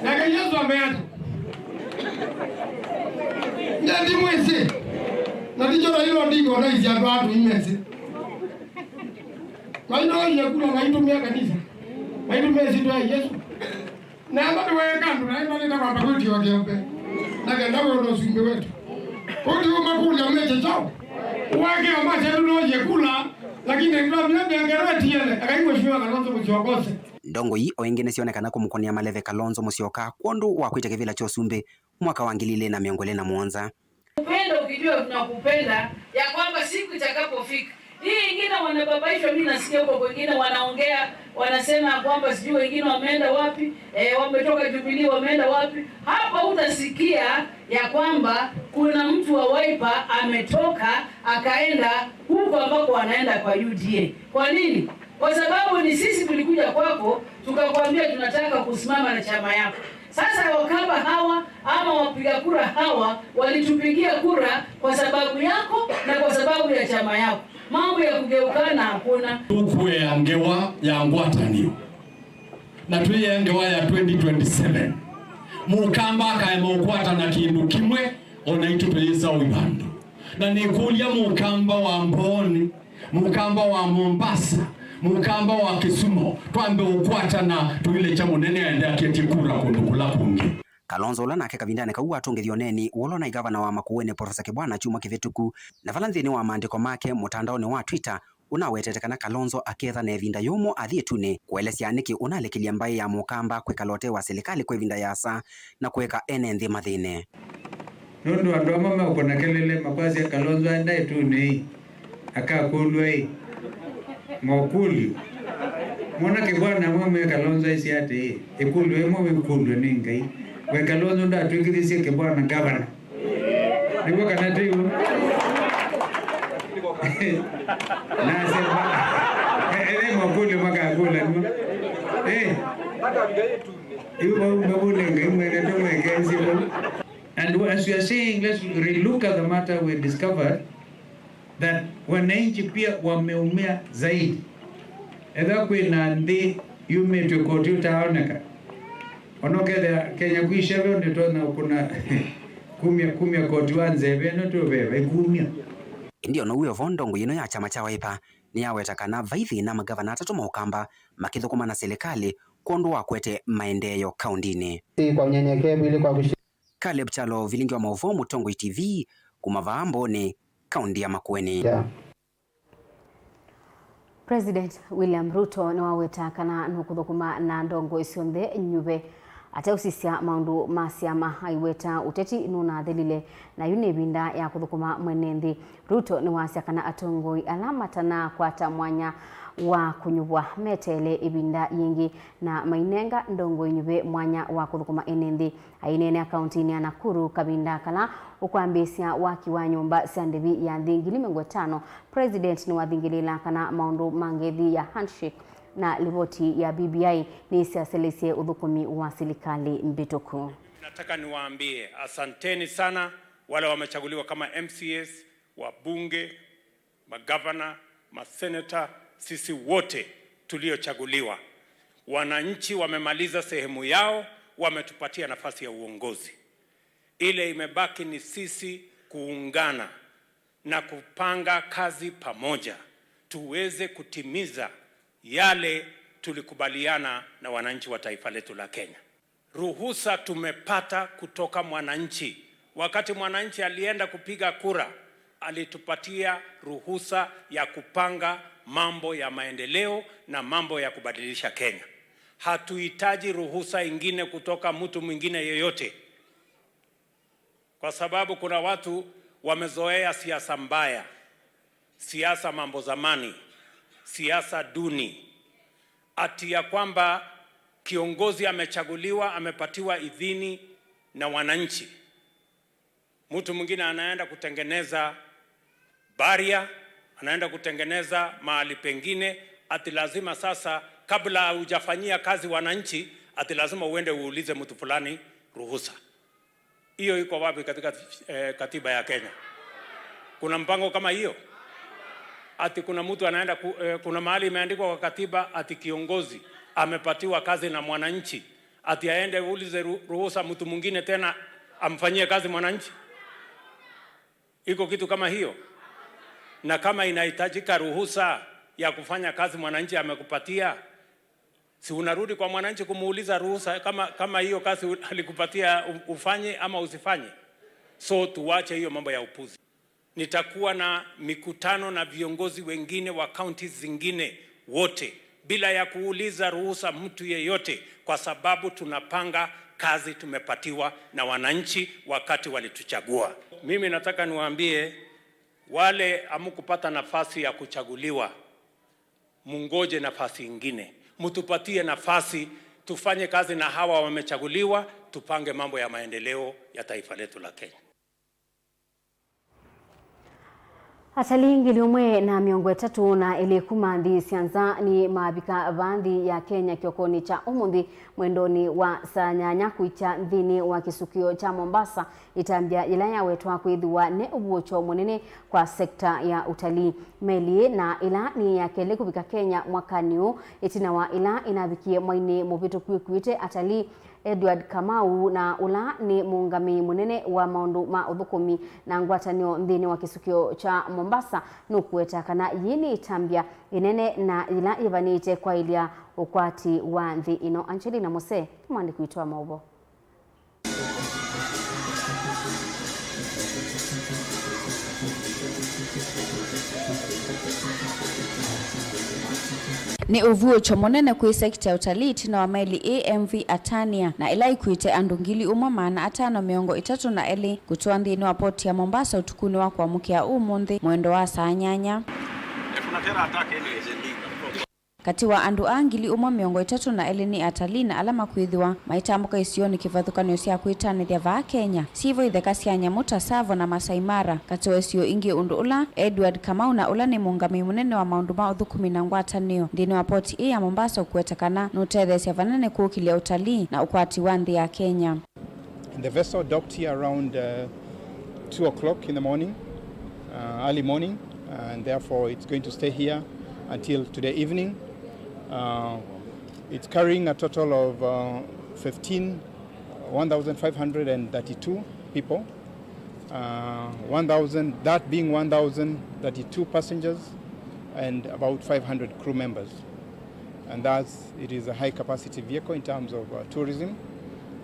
Nake Yesu ameata. Ndetimwĩsĩ. Na ndicho Raila Odinga ona ĩsyĩtwa atu imesi. Maitũ oie kula maitũmĩa kanisa. Maitũmĩa ĩsyĩtwa ya Yesu. Na amba nĩweeka andũ naĩ malĩte kwamba kwĩtiwa kĩũmbe, na kenda wĩona ũsumbĩ wetu. Kũu ti ũmakũlya meke kyaũ? Wake ambasya tũnoyie kula, lakini twamya mĩangerwa tiele, akai Mheshimiwa Kalonzo Musyoka ose. Ndongoi o ĩngĩ nĩsyonekana kũmũkũnĩa maleve Kalonzo Musyoka kwondũ wa kwĩtya kĩvĩla kya ũsumbĩ mwaka wa ngili ilĩ na mĩongo ĩlĩ na mũonza. Upendo ukijua tunakupenda, ya kwamba siku itakapofika. Hii ingine wanababaishwa, mimi nasikia huko kwingine wanaongea, wanasema kwamba sijui wengine wameenda wapi, eh, wametoka Jubilee wameenda wapi. Hapa utasikia ya kwamba kuna mtu wa Wiper ametoka akaenda huko ambako wanaenda kwa U D A. Kwa nini? Kwa sababu ni sisi tulikuja kwako, tukakwambia tunataka kusimama na chama yako. Sasa Wakamba hawa ama wapiga kura hawa walitupigia kura kwa sababu yako na kwa sababu ya chama yako. Mambo ya kugeukana hakuna. Tũkũea ngewa ya ngwatanĩo. Na twĩe ngewa ya twenty twenty-seven. Mũkamba akaema ũkwata na kĩndũ kĩmwe, o naitũ tũyĩsa ũi vandũ. Na nĩkũlya Mũkamba wa Mbooni, Mũkamba wa Mombasa, Mũkamba wa Kisumu, twambe ũkwatana tũilekya mũnene aende aketye kura kũndũ kũla kũngĩ. Kalonzo, ũla nake kavindanĩ kau watũngĩthie ũneeni wa ũla ũnaĩ ngavana wa Makueni, Professor Kibwana, kyumwa kĩvĩtũku, na vala nthĩnĩ wa maandĩko make mũtandaonĩ wa Twitter, Ũnawetete kana Kalonzo aketha na ĩvinda yũmũ athi ĩtunĩ kũelesya nĩkĩ ũnalekelya mbaĩ ya Mũkamba kwĩkala ũtee wa silikalĩ kwa ĩvinda yaasa na kũeka ene nthĩ mathĩne. Nũndũ andũ amwe meũkũna kelele makwasya Kalonzo aenda ĩtunĩ-ĩ, akakũlw'a-ĩ, mokũlyo. Mona kĩvwana amwe me Kalonzo aisye atĩĩ, ĩkũlyo ĩmwe wĩkũlw'a nĩ Ngai, we Kalonzo ndatw'ĩkĩthisye kĩvwana ngavana? Nĩw'o kana tĩw'o? Nasema, e-, e-, e-, makũlyo makakũlanw'a. Eh. Yu vau mavũle Ngai mwene tũmwekeesye vau. And as we are saying, let's relook at the matter, we discovered that wananchi pia wameumia zaidi. Ethĩwa kwĩna nthĩ yumĩtw'e koti ũtaaoneka, ona ũkethĩa Kenya kwisha vyo nĩtonya kũna kumya, kumya koti wa nzeve ĩno tũveva ĩkumya. Ĩndĩ ona ũu wĩ o vo, ndongoi ĩno ya kyama kya Wiper nĩyaweta kana vai thĩna mangavana atatũ ma Ũkamba makĩthũkũma na silikalĩ kwondũ wa kũete maendeeo kaũndĩnĩ. Si kwa unyenyekevu ili kwa kushi- Caleb Kyalo, vilingi wa maũvoo, Mũtongoi T V, kuma vaa Mbooni, kaũndĩ ya Makueni. Yeah. President William Ruto nĩwaweta kana nũkũthũkũma na ndongoi syonthe nyuve ateũsisya maũndũ ma syama. Aiweta ũteti nũnathelile na yu nĩ ĩvinda ya kũthũkũma mwene nthĩ. Ruto nĩwasya kana atongoi ala matanakwata mwanya wa kũnyuvwa meteele ĩvinda yĩngĩ na mainenga ndongoi nyuve mwanya wa kũthũkũma ene nthĩ. Aineenea kaũntĩnĩ ya Nakuru kavinda kala ũkwambĩĩsya waki wa nyũmba sya ndĩvi ya nthĩ ngili mĩongo ĩtano, President nĩwathingĩlĩĩla kana maũndũ ma ngethi ya handshake na livoti ya B B I nĩsyaselesye ũthũkũmi wa silikalĩ mbĩtũku. Nataka niwaambie asanteni sana wale wamechaguliwa kama M C As, wabunge, magavana, maseneta, sisi wote tuliochaguliwa. Wananchi wamemaliza sehemu yao, wametupatia nafasi ya uongozi. Ile imebaki ni sisi kuungana na kupanga kazi pamoja, tuweze kutimiza yale tulikubaliana na wananchi wa taifa letu la Kenya. Ruhusa tumepata kutoka mwananchi. Wakati mwananchi alienda kupiga kura, alitupatia ruhusa ya kupanga mambo ya maendeleo na mambo ya kubadilisha Kenya. Hatuhitaji ruhusa ingine kutoka mtu mwingine yeyote, kwa sababu kuna watu wamezoea siasa mbaya, siasa mambo zamani, siasa duni, ati ya kwamba kiongozi amechaguliwa, amepatiwa idhini na wananchi. Mtu mwingine anaenda kutengeneza barrier, anaenda kutengeneza mahali pengine, ati lazima sasa, kabla hujafanyia kazi wananchi, ati lazima uende uulize mtu fulani ruhusa. Hiyo iko wapi katika, eh, katiba ya Kenya? Kuna mpango kama hiyo? Ati kuna mtu anaenda ku-, eh, kuna mahali imeandikwa kwa katiba ati kiongozi amepatiwa kazi na mwananchi, ati aende uulize ru-, ruhusa mtu mwingine tena amfanyie kazi mwananchi? Iko kitu kama hiyo? Na kama inahitajika ruhusa ya kufanya kazi mwananchi amekupatia, si unarudi kwa mwananchi kumuuliza ruhusa kama, kama hiyo kazi u-, alikupatia u-, ufanye ama usifanye? So tuwache hiyo mambo ya upuzi. Nitakuwa na mikutano na viongozi wengine wa counties zingine wote bila ya kuuliza ruhusa mtu yeyote, kwa sababu tunapanga kazi tumepatiwa na wananchi wakati walituchagua. Mimi nataka niwaambie wale hamkupata nafasi ya kuchaguliwa, mungoje nafasi ingine. Mtupatie nafasi, tufanye kazi na hawa wamechaguliwa, tupange mambo ya maendeleo ya taifa letu la Kenya. Atalii ngili ũmwe na mĩongo ĩtatũ na ĩlĩ kuma nthĩ sya nza nĩmavika vaa nthĩ ya Kenya kĩokonĩ kya ũmũnthĩ mwendonĩ wa saa nyanya kwĩkya nthĩnĩ wa kĩsukĩo kya Mombasa, ĩtambya yĩla yawetwa kwĩthĩwa nĩ ũvuũkyo mũnene kwa sekta ya utalii. Meli na ĩla nĩ ya kelĩ kũvika Kenya mwakanĩ ũũ, ĩtina wa ĩla ĩnavikie mwainĩ mũvĩtũku ĩkuĩte atalii Edward Kamau, na ũla nĩ mũũngamĩi mũnene wa maũndũ ma ũthũkũmi na ngwatanĩo nthĩnĩ wa kĩsukĩo kya Mombasa, nũkũweta kana yĩĩ nĩ ĩtambya ĩnene na yĩla yĩvanĩte kwaĩlya ũkwati wa nthĩ ĩno. Angelina Mose nĩ mwandĩki witũ wa maũvoo. Nĩ ũvuũkyo mũnene kwĩ sekita ya ũtalii ĩtina wa meli ĩĩ M V Atania, na ĩla ĩkuĩte andũ ngili ũmwe maana atano mĩongo ĩtatũ na elĩ kũtwaa nthĩnĩ wa poti ya Mombasa ũtukũnĩ wa kũamũkĩa ũmũnthĩ mwendo wa saa nyanya. Katĩ wa andũ aa ngili ũmwe mĩongo ĩtatũ na elĩ nĩ atalii na ala makwĩthĩwa maitambũka isionĩ kĩvathũkany'o sya kwĩtanĩthya vaa Kenya, syĩvo itheka sya nyamũ ta Tsavo na Masai Mara, katĩ wa isio ingĩ, ũndũ ũla Edward Kamau, na ũla nĩ mũũngamĩi mũnene wa maũndũ ma ũthũkũmi na ngwatanĩo nthĩnĩ wa poti ĩĩ ya Mombasa, ũkũweta kana nũtetheesya vanene kũkĩlya ũtalii na ũkwati wa nthĩ ya Kenya. And the vessel docked here around uh, two o'clock in the morning, uh, early morning, and therefore it's going to stay here until today evening. Uh, it's carrying a total of uh, fifteen, one thousand five hundred and thirty-two people, uh, one thousand, that being one thousand thirty-two passengers and about five hundred crew members. And thus, it is a high capacity vehicle in terms of uh, tourism.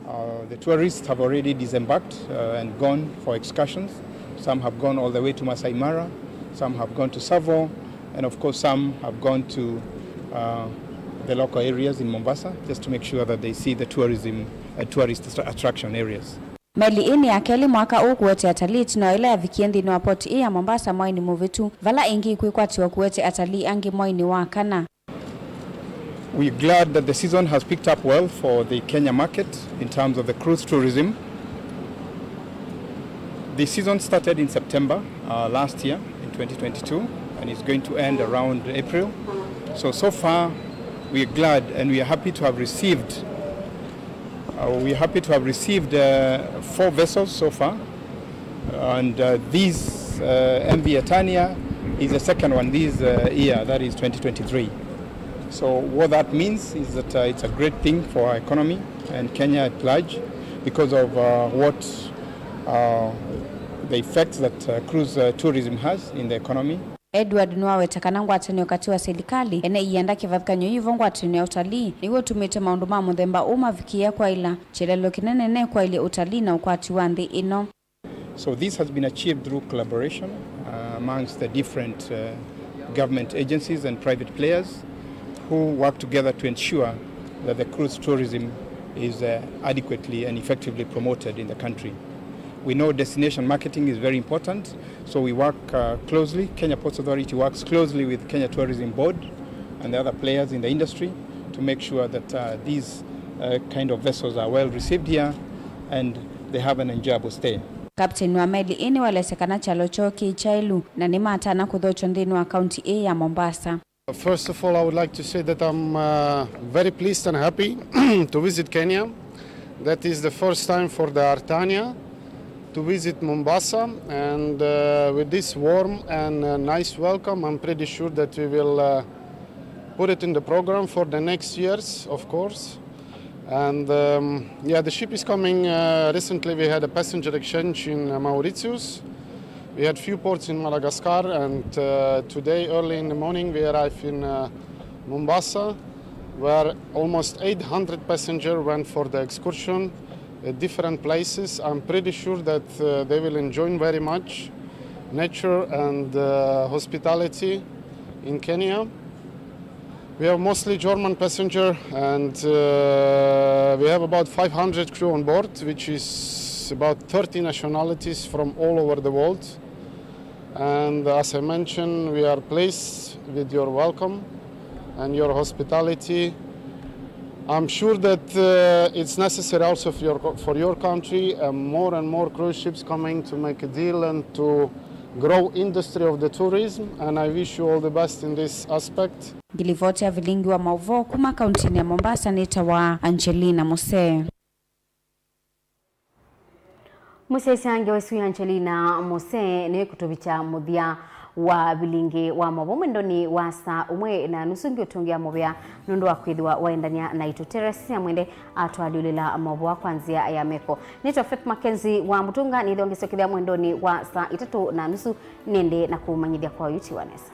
Uh, the tourists have already disembarked uh, and gone for excursions. Some have gone all the way to Masai Mara, some have gone to Tsavo, and of course, some have gone to uh, the local areas in Mombasa just to make sure that they see the tourism, uh, tourist attra- attraction areas. Meli ĩĩ nĩ ya kelĩ mwaka ũũ kũete atalii ĩtina wa ĩla yavikie nthĩnĩ wa poti ĩĩ ya Mombasa mwaĩnĩ mũvĩtu, vala ĩngĩ ĩkwĩkwatĩwa kũete atalii angĩ mwaĩnĩ wa kana. We're glad that the season has picked up well for the Kenya market in terms of the cruise tourism. The season started in September uh, last year, in twenty twenty-two, and it's going to end around April. So, so far, we're glad and we are happy to have received, uh, we're happy to have received uh, four vessels so far. And uh, this uh, M V Atania is the second one this uh, year, that is twenty twenty-three. So what that means is that uh, it's a great thing for our economy and Kenya at large because of uh, what uh, the effects that uh, cruise uh, tourism has in the economy. Edward nĩwaweta kana ngwatanĩo katĩ wa silikalĩ, ene ianda, kĩvathũkany'o yĩvo ngwatanĩo ya ũtalii nĩw'o ũtumĩte maũndũ ma mũthemba ũũ mavikĩĩa kwaĩla kyelelo kĩnenene kwaĩlya ũtalii na ũkwati wa nthĩ ĩno. So this has been achieved through collaboration uh, amongst the different uh, government agencies and private players who work together to ensure that the cruise tourism is uh, adequately and effectively promoted in the country. We know destination marketing is very important, so we work uh, closely. Kenya Ports Authority works closely with Kenya Tourism Board and the other players in the industry to make sure that uh, these uh, kind of vessels are well received here and they have an enjoyable stay. Kapteni wa meli ĩĩ nĩwaelesya kana kyalo kyoo kĩ kyaĩlu na nĩmatana kũthokya nthĩnĩ wa kaunti ĩĩ ya Mombasa. First of all, I would like to say that I'm uh, very pleased and happy to visit Kenya. That is the first time for the Atania to visit Mombasa, and uh, with this warm and uh, nice welcome, I'm pretty sure that we will uh, put it in the program for the next years, of course. And um, yeah, the ship is coming. Uh, recently, we had a passenger exchange in uh, Mauritius. We had few ports in Madagascar, and uh, today, early in the morning, we arrived in uh, Mombasa, where almost eight hundred passengers went for the excursion at different places. I'm pretty sure that uh, they will enjoy very much nature and uh, hospitality in Kenya. We have mostly German passenger, and uh, we have about five hundred crew on board, which is about thirty nationalities from all over the world. And as I mentioned, we are pleased with your welcome and your hospitality. I'm sure that uh, it's necessary also for your, co- for your country, and more and more cruise ships coming to make a deal and to grow industry of the tourism, and I wish you all the best in this aspect. Ngilivoti ya vilingi wa maũvoo kuma kauntinĩ ya Mombasa nĩtawa Angelina Musee. Mũsyaĩĩsya ngewa ĩsu ya Angelina Musee nĩyo ĩkũtũvikya mũthya wa vilingi wa maũvoo mwendonĩ wa saa ũmwe na nusu. Ngĩũtũngĩa mũvea nũndũ wa kwĩthĩwa waendany'a naitũ. Teresia Mwende atũalyũlĩla maũvoo kwa nzĩa ya meko. Nĩtawa Faith Mackenzie wa Mũtũnga, nĩthĩwa ngĩsyokethya mwendonĩ wa saa itatũ na nusu, nĩendee na kũmanyĩthya kwa ũyũ ti wa nesa.